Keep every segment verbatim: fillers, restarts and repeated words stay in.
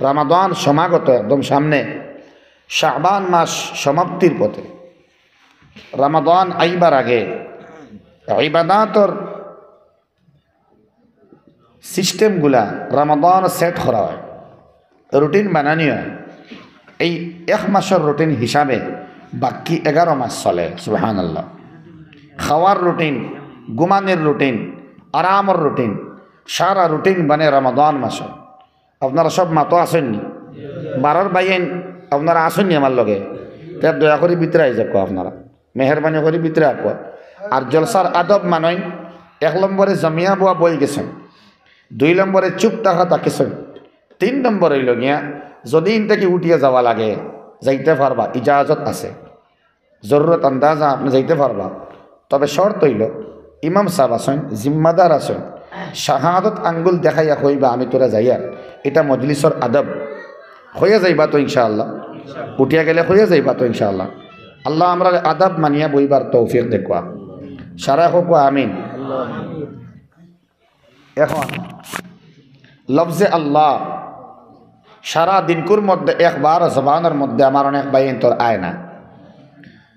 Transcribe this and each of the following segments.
রমাদান সমাগত, একদম সামনে। শাবান মাস সমাপ্তির পথে, রমাদান আইবার আগে ইবাদাতর সিস্টেমগুলা রমাদান সেট করা হয়, রুটিন বানানি হয়। এই এক মাসর রুটিন হিসাবে বাকি এগারো মাস চলে। সুবহানাল্লাহ। খাওয়ার রুটিন, ঘুমানির রুটিন, আরামর রুটিন, সারা রুটিন বানে রমাদান মাসে। আপনারা সব মাতো আছইন নি? বারর ভাইয়াইন আপনারা আছইন নি আমার লগে? তে দয়া করি ভিতরে আই যাউক্কা আপনারা, মেহেরবানি করি ভিতরে আউক্কা। আর জলসার আদব মানইন, এক নম্বরে জমিয়া বওয়া বই গেছইন, দুই নম্বরে চুপ থাকা থাকিছইন, তিন নম্বর অইলো গিয়া যদি ইন থাকি উঠিয়া যাওয়া লাগে, যাইতে পারবা, ইজাজত আছে। জরুরত আন্দাজা আপনে যাইতে পারবা, তবে শর্ত অইলো ইমাম সাব আছইন, জিম্মাদার আছইন, শাহাদত আঙ্গুল দেখাইয়া কইবা, "আমি তোরা যাইয়ার।" ইটা মজলিসর আদব। কইয়া যাইবা তো ইনশাআল্লাহ? উঠিয়া গেলে কইয়া যাইবা তো ইনশাআল্লাহ? আল্লাহ আমরারে আদব মানিয়া বইবার তৌফিক দেউক্কা। সারা কউক্কা আমিন। এখন লফজে আল্লাহ সারা দিনকুর মধ্যে একবার জবানর মধ্যে আমার অনেক ভাইয়াইন্তর আয় না,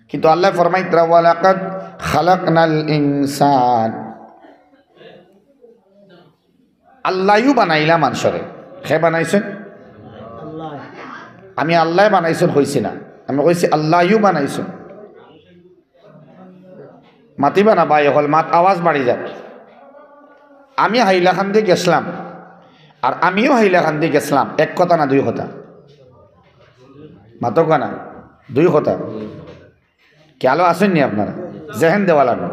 কিন্তু আল্লায় ফরমাইতরা, "ওয়ালাকাদ খালাকনাল ইনসান।" আল্লায়উ বানাইলা মানষরে। কে বানাইছইন? আমি আল্লায় বানাইছইন কইছি না, আমি কইছি আল্লায়উ বানাইছইন। মাতিবা না ভাই অকল, মাত আওয়াজ বাড়ি যার। আমি হাইলাকান্দি গেছলাম, আর আমিও হাইলাকান্দি গেছলাম, এক কথা না দুই কথা? মাতউক্কা না, দুই কথা। খেয়ালো আছইন নি আপনারা? জেহেন দেওয়া লাগবো।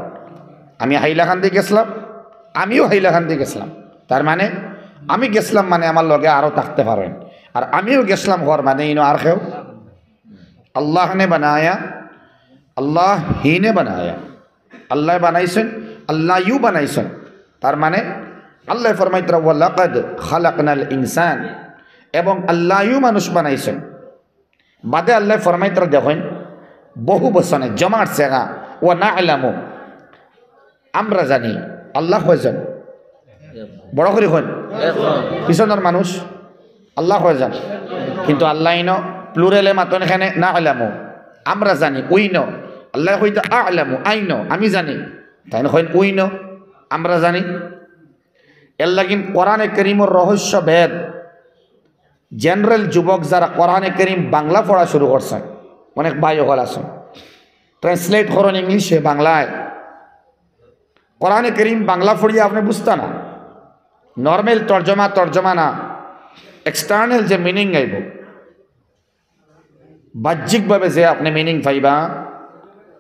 আমি হাইলাকান্দি গেছলাম, আমিও হাইলাকান্দি গেছলাম। তার মানে আমি গেছলাম মানে আমার লগে আরো থাকতে পারইন, আর আমিও গেছলাম কওয়ার মানে ইনো আর কেউ? আল্লাহ নে বানায়া, আল্লাহ হি নে বানায়া। আল্লায় বানাইছইন, আল্লায়উ বানাইছইন। তার মানে আল্লায় ফরমাইতরা, "ওয়ালাকাদ খালাকনাল ইনসান", এবং আল্লায়উ মানুষ বানাইছইন। বাদে আল্লায় ফরমাইতরা দেখইন, বহু বচনে, জমার সেগা, "ওয়া না'লামু", আমরা জানি। আল্লাহ কয়জন? বড় করি কইন। পিছনর মানুষ, আল্লাহ কয়জন? কিন্তু আল্লাহ ইনো প্লুরালে মাতইন কেনে? না'লামু, আমরা জানি, we know। আল্লায় কইতা আ'লামু, I know, আমি জানি। তাইন কইন we know, আমরা জানি। এরলাগি কোরআনে করিমর রহস্য ভেদ। জেনারেল যুবক যারা কোরআনে করিম বাংলা পড়া শুরু করছইন, অনেক ভাই অকল আছইন, ট্রান্সলেট করইন ইংলিশে বাংলায়। কোরআনে করিম বাংলা পড়িয়া আপনে বুঝতা না, নরমাল তর্জমা, তর্জমা না, এক্সটার্নাল যে মিনিং আইবো, বাহ্যিকভাবে যে আপনে মিনিং পাইবা,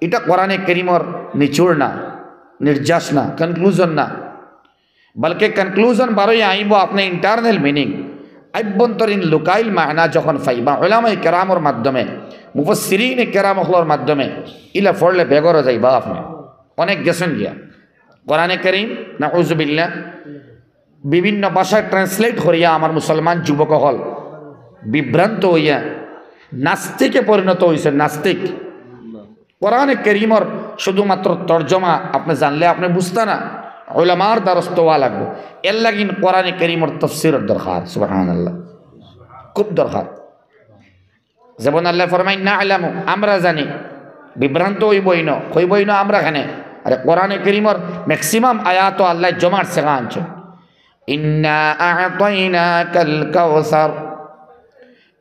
ইটা কোরআনে করিমর নিচুড় না, নির্যাস না, কনক্লুশন না, বলকে কনক্লুশন বারইয়া আইবো আপনে ইন্টারনাল মিনিং, আভ্যন্তরীণ লুকাইল মানা যখন পাইবা, উলামায়ে কেরামর মাধ্যমে, মুফাসসিরিনে কেরাম অকলর মাধ্যমে, ইলা পড়লে বেগরো যাইবা আপনে। অনেক গেছইন গিয়া। কোরআনে করিম, নাউজুবিল্লাহ, বিভিন্ন ভাষায় ট্রান্সলেট করিয়া আমার মুসলমান যুবক অকল বিভ্রান্ত অইয়া নাস্তিকে পরিণত অইছে, নাস্তিক। কোরআনে করিমর শুধুমাত্র তর্জমা আপনে জানলে আপনে বুঝতা না, উলামার দ্বারস্থ অওয়া লাগবো। এরলাগি কোরআনে করিমর তফসিরর দরকার, সুবহানাল্লাহ, খুব দরকার। যেমন আল্লায় ফরমাইন, "না'লামু", আমরা জানি, বিভ্রান্ত অইবো ইনো, কইবো ইনো আমরা কেনে। আরে কোরআনে করিমর ম্যাক্সিমাম আয়াতো আল্লায় জমার সেগা আনছইন। "ইন্না আ'তাইনাকাল কাউসার,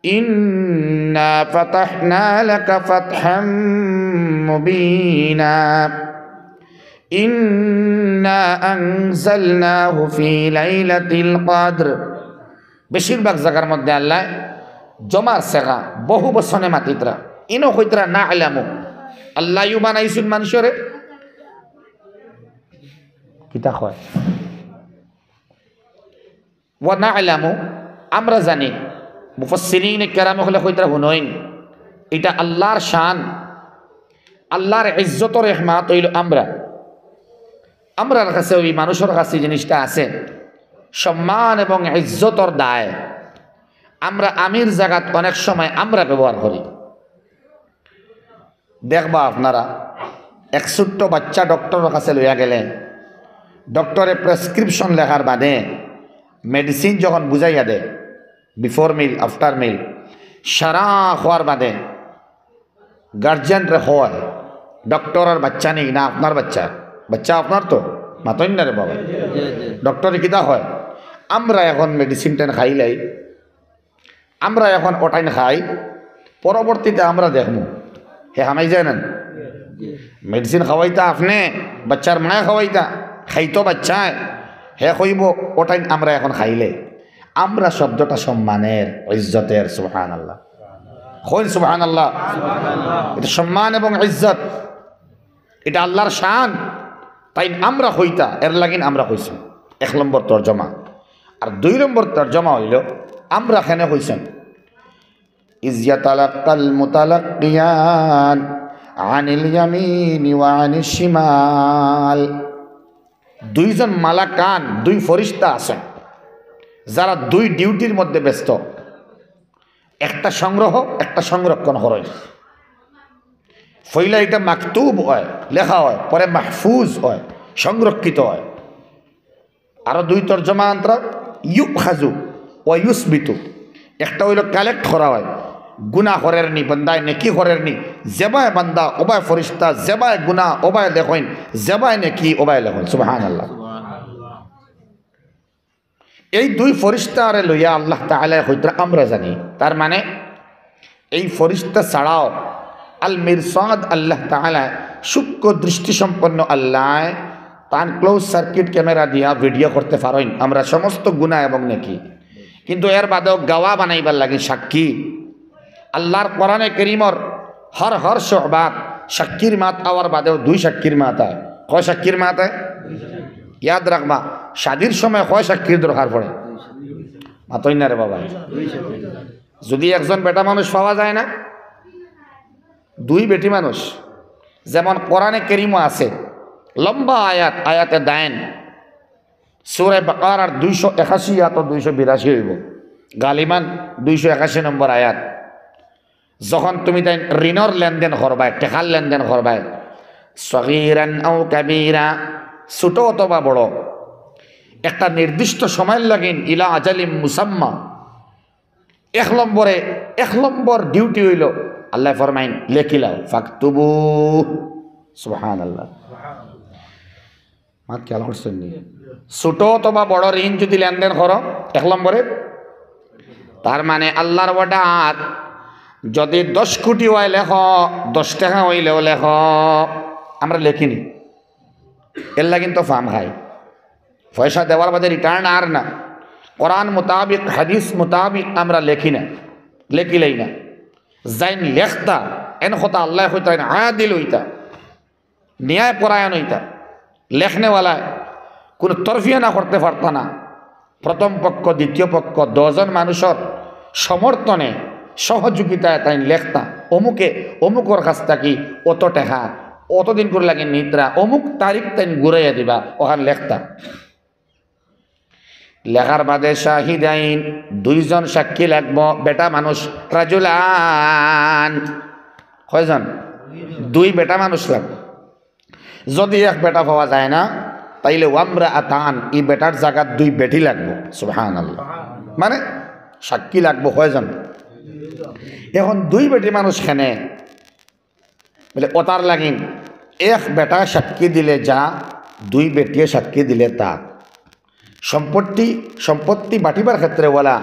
ইন্না ফাতাহনা লাকা ফাতহাম মুবিনা, ইন্না আনজালনাহু ফি লাইলাতিল কদর।" বেশিরভাগ জাগার মধ্যে আল্লায় জমার সেগা, বহু বচনে মাতিতরা। ইনো কইতরা না'লামু। আল্লায়উ বানাইছইন মানষরে। কিতা কয়? "ওয়া না'লামু", আমরা জানি। মুফাসসিরিনে কেরাম অকলে কইতরা হুনইন, ইটা আল্লার শান, আল্লার ইজ্জতর এক মাত অইলো আমরা। আমরার কাছে, ওই মানুষর কাছে জিনিসটা আছে, সম্মান এবং ইজ্জতর দায়। আমরা আমির জাগাত অনেক সময় আমরা ব্যবহার করি। দেখবা আপনারা, এক ছোট্ট বাচ্চা ডক্টরর কাছে লইয়া গেলে, ডক্টরে প্রেসক্রিপশন লেখার বাদে মেডিসিন যখন বুঝাইয়া দেয়, বিফোর মিল, আফটার মিল, সারা খাওয়ার বাদে গার্জিয়ানরে কয়, "ডক্টরর বাচ্চা নি না আপনার বাচ্চা?" বাচ্চা আপনার তো, মাতইন না রে বাবা। ডক্টরে কিতা কয়, "আমরা এখন মেডিসিনটাইন খাইলাই, আমরা এখন ওটাইন খাই, পরবর্তীতে আমরা দেখমু হে হামাই যায় না নি।" মেডিসিন খাওয়াইতা আপনে, বাচ্চার মায়ে খাওয়াইতা, খাইতো বাচ্চায়, হে কইবো, "ওটাইন আমরা এখন খাইলে।" আমরা শব্দটা সম্মানের, ইজ্জতের, সুবহানাল্লাহ। কইন সুবহানাল্লাহ। এটা সম্মান এবং ইজ্জত, এটা আল্লাহর শান। তাইন আমরা কইতা, এর লাগিন আমরা কইছি। এক নম্বর তর্জমা। আর দুই নম্বর তর্জমা অইলো, আমরা কেনে কইছি, "ইজ ইয়াতালাক্কাল মুতালাক্কিয়ান আনিল ইয়ামিনি ওয়া আনিশ শিমাল।" দুইজন মালাকান, দুই ফরিস্তা আছইন, যারা দুই ডিউটির মধ্যে ব্যস্ত, একটা সংগ্রহ, একটা সংরক্ষণ করইন। পয়লা এটা মাকতুব অয়, লেখা অয়, পরে মাহফুজ অয়, সংরক্ষিত অয়। আরো দুই তর্জমা আন্তরা, ইউখাজু ওয়া ইউসবিতু। একটা অইলো কালেক্ট করা অয়, গুনা করের নি, বান্দায় নেকি করের নি, যেবায় বান্দা ওবায় ফরিস্তা, যেবায় গুনা ওবায় লেখইন, যেবায় নেকি ওবায় লেখইন। সুবহানাল্লাহ। এই দুই ফরিস্তারে লইয়া আল্লাহ তাআলায় কইতরা আমরা জানি। তার মানে এই ফরিস্তা ছাড়াও আল মিরসাদ আল্লাহ তাআলায়, সূক্ষ্ম দৃষ্টিসম্পন্ন আল্লায় তান ক্লোজ সার্কিট ক্যামেরা দিয়া ভিডিও করতে পারইন আমরা সমস্ত গুনা এবং নেকি। কিন্তু এর বাদেও গাওয়া বানাইবার লাগি সাক্ষী, আল্লাহর কোরআনে করিমর হর হর শোবাত সাক্ষীর মাত আওয়ার বাদেও দুই সাক্ষীর মাত আয়। কয় সাক্ষীর মাত আয়? ইয়াদ রাখবা, শাদির সময় কয় সাক্ষীর দরকার পড়ে? মাতইন না রে বাবা। যদি একজন বেটা মানুষ পাওয়া যায় না, দুই বেটি মানুষ, যেমন কোরআনে করিমও আছে, লম্বা আয়াত, আয়াতে দায়েন, সূরা বাকারার দুইশো একাশি আয়াত ও দুইশো বিরাশি অইবো, গালিবান দুইশো একাশি নম্বর আয়াত। যখন তুমি তাইন ঋণর লেনদেন করবায়, টেকার লেনদেন করবায়, সগীরান আও কাবীরা, ছোট অথবা বড়, একটা নির্দিষ্ট সময়ের লাগিন, ইলা আজালিম মুসাম্মা, এক নম্বরে, এক নম্বর ডিউটি অইলো, আল্লায় ফরমাইন, "লেখিলাও, ফাকতুবু।" সুবহানাল্লাহ। মাত খেয়াল করছইন নি? ছোট অথবা বড় ঋণ যদি লেনদেন করো, এক নম্বরে, তার মানে আল্লাহর অর্ডার, যদি দশ কোটি অয় লেখো, দশ টেকা অইলেও লেখো, আমরা লেখি নি। এর লাগিন তো ফাম খাই, পয়সা দেওয়ার বাদে রিটার্ন আর না। কোরআন মোতাবিক, হাদিস মোতাবিক আমরা লেখি না, লেখিলাই না। যাইন লেখতা, এন কথা আল্লায় কইতরা, আদিল অইতা, ন্যায় পরায়ণ অইতা, লেখনেওয়ালায় কোনো তরফিয়া না করতে পারতা না। প্রথম পক্ষ, দ্বিতীয় পক্ষ, দশজন মানুষর সমর্থনে, সহযোগিতায় তাইন লেখতা, অমুকে অমুকর কাছ থাকি অত টেকা, অতদিন করি লাগি নিতরা, অমুক তারিখ তাইন ঘুরাইয়া দিবা, অখান লেখতা। লেখার বাদে শাহিদাইন, দুইজন সাক্ষী লাগবো, বেটা মানুষ, রাজুলান। কয়জন? দুই বেটা মানুষ লাগবো। যদি এক বেটা পাওয়া যায় না, তাইলে ওয়ামরাআতান, ই বেটার জাগাত দুই বেটি লাগবো। সুবহানাল্লাহ। মানে সাক্ষী লাগবো কয়জন? এখন দুই বেটি মানুষ কেনে? বলে, ওতার লাগিন এক বেটা সাক্ষী দিলে যা, দুই বেটিয়ে সাক্ষী দিলে তা। সম্পত্তি, সম্পত্তি বাটিবার ক্ষেত্রে ওয়ালা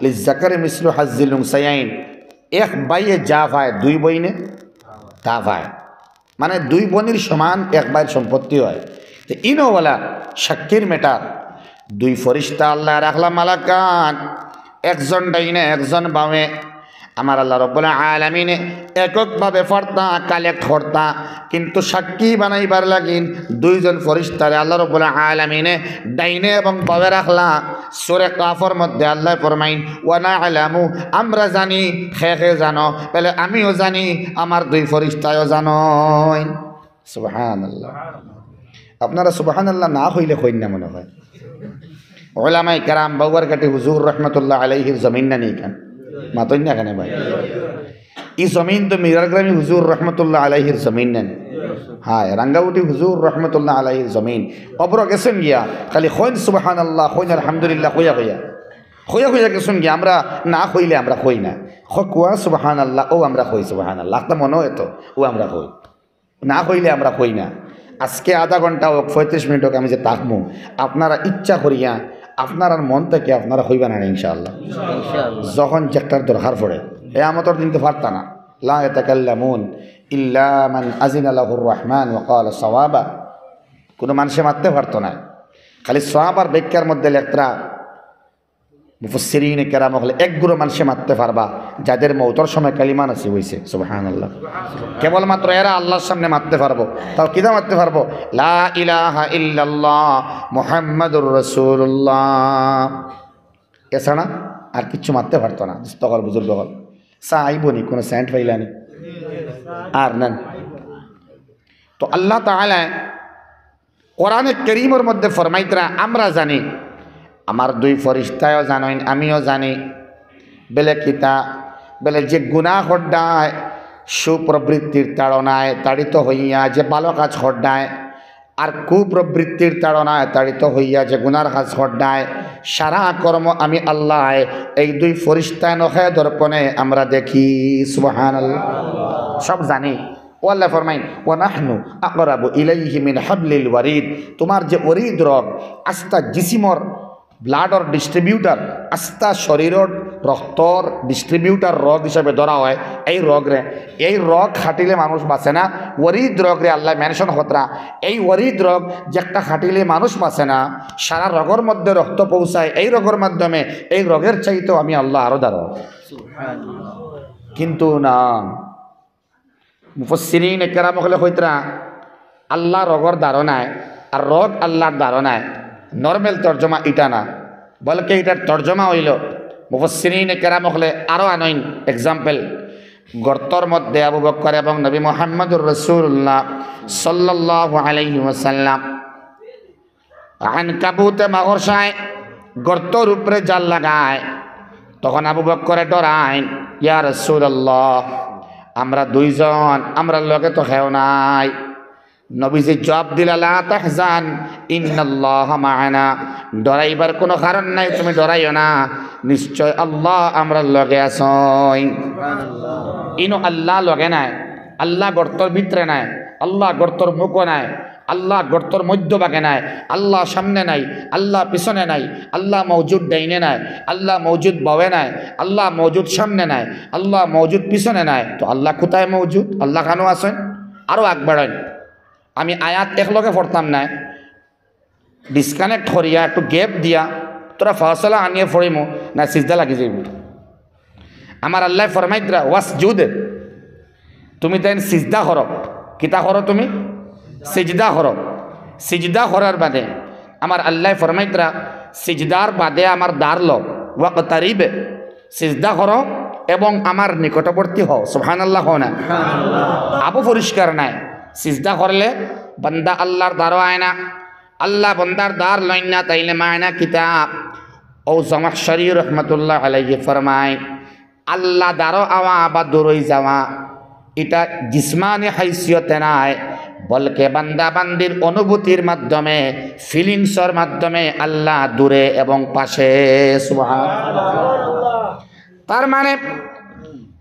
লিজ্জাকারি মিসলু হাজ্জিল উনসায়াইন, এক ভাইয়ে যা পায়, দুই বইনে তা পায়। মানে দুই বইনর সমান এক ভাইর সম্পত্তি অয়। তো ইনো ওয়ালা সাক্ষীর ম্যাটার, দুই ফরিস্তা আল্লায় রাখলা মালাকান, একজন ডাইনে, একজন বামে। আমার আল্লাহ রব্বুল আলামিনে এককভাবে ফারতা কালেক্ট করতা, কিন্তু সাক্ষী বানাইবার লাগিন দুইজন ফরিস্তারে আল্লাহ রব্বুল আলামিনে ডাইনে এবং বামে রাখলা। সূরা কাফর মধ্যে আল্লায় ফরমাইন, "ওয়া না'লামু", আমরা জানি। কে কে জানো? বলে, "আমিও জানি, আমার দুই ফরিস্তায়ও জানইন।" সুবহানাল্লাহ। আপনারা সুবহানাল্লাহ না কইলে কইন না মনে অয়। ওলামায়ে কেরাম বাউয়ারকাটি হুজুর রহমতুল্লাহ আলাইহির জমিন না নি ইখান? মাতইন না কেনে ভাই? ই জমিন তো মিরারগ্রামী হুজুর রহমতুল্লাহ আলাইহির জমিন না নি? হ্যাঁ, রাঙ্গাউটি হুজুর রহমতুল্লাহ আলাইহির জমিন। কবরো গেছইন গিয়া, খালি কইন সুবহানাল্লাহ, কইন আলহামদুলিল্লাহ, কইয়া কইয়া। কইয়া কইয়া গেছইন গি, আমরা না কইলে আমরা কই না। কউক্কা সুবহানাল্লাহ, অউ আমরা কই সুবহানাল্লাহ। আখতা মনো অয় তো, অউ আমরা কই। না কইলে আমরা কই না। আজকে আধা ঘন্টা অউক, পঁয়ত্রিশ মিনিট অউক, আমি যে থাকমু, আপনারা ইচ্ছা করিয়া, আপনারার মন থাকি আপনারা কইবা না ইনশাআল্লাহ। ইনশাআল্লাহ। যখন যেটার দরকার পড়ে, কিয়ামতর দিন তো পারতা না। লা ইয়াতাকাল্লামুন ইল্লা মান আজিনা লাহুর রহমান ওয়া ক্বালা সাওয়াবা। কুনু মানষে মাততে পারতো না। খালি সাওয়াবার ব্যাখ্যার মধ্যে লেখরা মুফাসসিরিনে কেরাম অকলে এক গুরু মানষে মাততে পারবা, যাদের মউতর সময় কালিমা নসিব অইছে। সুবহানাল্লাহ। কেবলমাত্র এরা আল্লাহর সামনে মাততে পারবো। তাও কিতা মাততে পারবো? লা ইলাহা ইল্লাল্লাহ মুহাম্মাদুর রাসূলুল্লাহ। এছাড়া আর কিচ্ছু মাততে পারতো না। দোস্ত অকল, বুজুর্গ অকল, চা আইবো নি? কুনু সেন্ট পাইলা নি? আর না। তো আল্লাহ তাআলা কোরআনে করিমর মধ্যে ফরমাইতরা, আমরা জানি, আমার দুই ফিরিস্তায়ও জানইন, আমিও জানি। বেলে কিতা? বেলে যে গুনাহ করডায়, সুপ্রবৃত্তির তাড়নায় তাড়িত হইয়া যে ভালো কাজ করডায়, আর কুপ্রবৃত্তির তাড়নায় তাড়িত হইয়া যে গুনার কাজ করডায়, সারা কর্ম আমি আল্লায় এই দুই ফিরিস্তায় নখে দর্পণে আমরা দেখি। সুবহানাল্লাহ। সব জানি। অউ আল্লায় ফরমাইন, "ওয়া নাহনু আকরাবু ইলাইহি মিন হাবলিল ওয়ারিদ।" তুমার যে ওরিদ রগ, আস্তা জিসিমর ব্লাডর ডিস্ট্রিবিউটার, আস্তা শরীরর রক্তর ডিস্ট্রিবিউটার রগ হিসাবে ধরা অয় এই রগরে। এই রগ কাটিলে মানুষ বাঁচে না। ওরিদ রগরে আল্লায় মেনশন করতরা। এই ওরিদ রগ যেটা কাটিলে মানুষ বাঁচে না, সারা রগর মধ্যে রক্ত পৌঁছায়, এই রগর মাধ্যমে, এই রগের চাইতেও আমি আল্লাহ আরো দারো। কিন্তু না, মুফাসসিরিনে কেরাম অকলে কইতরা, আল্লাহ রগর দারো নায়, আর রগ আল্লাহর দারো নায়। নরমাল তর্জমা ইটা না, বলকে ইটার তর্জমা অইলো, মুফাসসিরিনে কেরাম অকলে আরো আনইন এক্সাম্পল। গর্তর মধ্যে আবু বকর এবং নবী মুহাম্মদুর রাসূলুল্লাহ সাল্লাল্লাহু আলাইহি ওয়াসাল্লাম আনকাবুতে মাকড়সায় গর্তর উপরে জাল লাগায়, তখন আবু বকরে ডরাইন, "ইয়া রাসূলুল্লাহ, আমরা দুইজন, আমরার লগে তো কেউ নাই।" নবীজি জবাব দিলা, "লা তাহজান, ইন্নাল্লাহা মা'আনা।" ডরাইবার কুনু কারণ নাই, তুমি ডরাইও না, নিশ্চয় আল্লাহ আমরার লগে আছইন। ইনো আল্লাহ লগে নায়, আল্লাহ গর্তর ভিতরে নায়, আল্লাহ গর্তর মুখো নায়, আল্লাহ গর্তর মধ্যভাগে নাই, আল্লাহ সামনে নাই, আল্লাহ পিছনে নাই, আল্লাহ মওজুদ ডাইনে নাই, আল্লাহ মওজুদ বাওয়ে নাই, আল্লাহ মওজুদ সামনে নাই, আল্লাহ মওজুদ পিছনে নাই। তো আল্লাহ কোথায় মওজুদ? আল্লাহ কানো আছইন? আরো আগ বাড়াইন। আমি আয়াত একলগে পড়তাম নায়, ডিসকানেক্ট করিয়া একটু গ্যাপ দিয়া থুড়া ফাসলা আনিয়া পড়িমু, না সিজদা লাগি যাইবো। আমার আল্লায় ফরমাইতরা, "ওয়াসজুদ", তুমি তাইন সিজদা করো। কিতা করো তুমি? সিজদা করো। সিজদা করার বাদে আমার আল্লায় ফরমাইতরা, "সিজদার বাদে আমার দার লও, ওয়াকতারিব, সিজদা করো এবং আমার নিকটবর্তী হও।" সুবহানাল্লাহ কও না? আবু পরিষ্কার নায়। সিজদা করলে বান্দা আল্লাহর দারো আয় না, আল্লাহ বান্দার দার লইন না, তাইলে মায়না কিতা? অউ জামাখশারি রহমতুল্লাহ আলাইহি ফরমায়, আল্লাহ দারো আওয়া বা দূরই যাওয়া, ইটা জিসমানি হাইসিয়তে নায়, বলকে বান্দা বান্দির অনুভূতির মাধ্যমে, ফিলিংসর মাধ্যমে আল্লাহ দূরে এবং পাশে। সুবহানাল্লাহ। তার মানে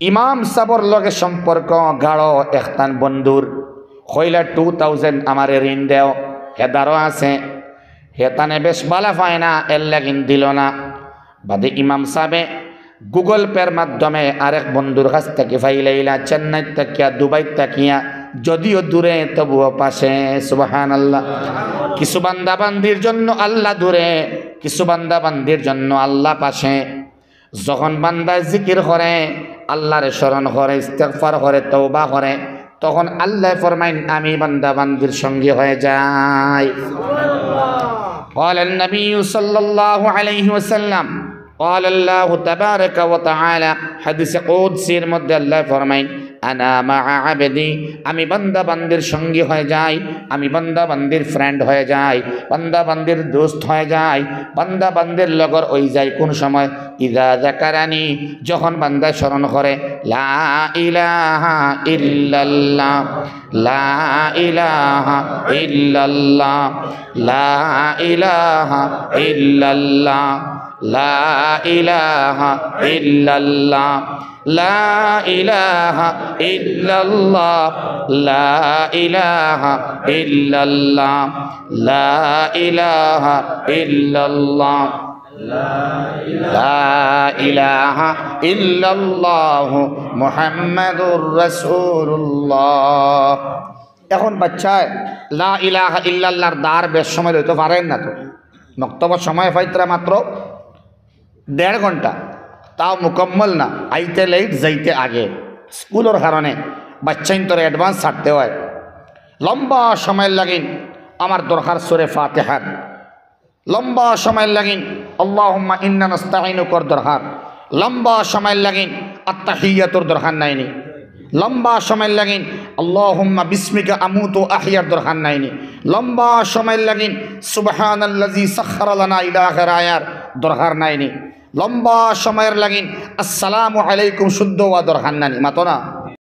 ইমাম সাবর লগে সম্পর্ক গাঢ়, একতান বন্ধুর। কইলা, "টু থাউজেন্ড আমারে ঋণ দেও, হে দারো আছে, হে তানে বেশ বালা পায় না, এর লাগিন দিল না।" বাদে ইমাম সাবে Google Pay-র মাধ্যমে আরেক বন্ধুর কাছ থাকি পাইলাইলা, চেন্নাই থাকিয়া, দুবাই থাকিয়া, যদিও দূরে তবুও পাশে। সুবহানাল্লাহ। কিছু বান্দা বান্দির জন্য আল্লাহ দূরে, কিছু বান্দা বান্দির জন্য আল্লাহ পাশে। যখন বান্দায় জিকির করে, আল্লাহরে স্মরণ করে, ইস্তেগফার করে, তওবা করে, তখন আল্লায় ফরমাইন, "আমি বান্দা বান্দির সঙ্গী হয়ে যাই।" قال النبي صلى الله عليه وسلم، قال الله تبارك وتعالى، হাদিসে কুদসির মধ্যে আল্লায় ফরমাইন, "أنا مع عبدي", আমি বান্দা বান্দির সঙ্গী হয়ে যাই, আমি বান্দা বান্দির ফ্রেন্ড হয়ে যাই, বান্দা বান্দির দোস্ত হয়ে যাই, বান্দা বান্দির লগর অই যাই। কোন সময়? "إذا ذكرني", যখন বান্দায় স্মরণ করে, "لا إله إلا الله, لا إله إلا الله, لا إله إلا الله।" لا إله إلا الله، لا إله إلا الله، لا إله إلا الله، لا إله إلا الله، لا إله إلا الله، محمد رسول الله। এখন বাচ্চায় লা ইলাহা ইল্লাল্লাহর দার বেশ সময় লইতে পারেন না তো। মক্তবর সময় পাইতরা মাত্র দেড় ঘন্টা, তাও মুকম্মল না, আইতে লেট যাইতে আগে। স্কুলর কারণে বাচ্চাইন্তরে অ্যাডভান্স ছাড়তে হয়। লম্বা সময় লাগিন আমার দরকার সুরে ফাতিহার, লম্বা সময় লাগিন আল্লাহুম্মা ইন্না নাস্তাইনুকর দরকার, লম্বা সময় লাগিন আত্তাহিয়াতুর দরকার নাইনি, লম্বা সময় লাগিন আল্লাহুম্মা বিসমিকা আমুতু আহইয়ার দরকার নাইনি, লম্বা সময় লাগিন সুবহানাল্লাযী সাখখারা লানা ইলা আখির আয়ার দরকার নাইনি, লম্বা সময়র লাগিন আসসালামু আলাইকুম শুদ্ধ হওয়া দরকার নাইনি। মাতো না?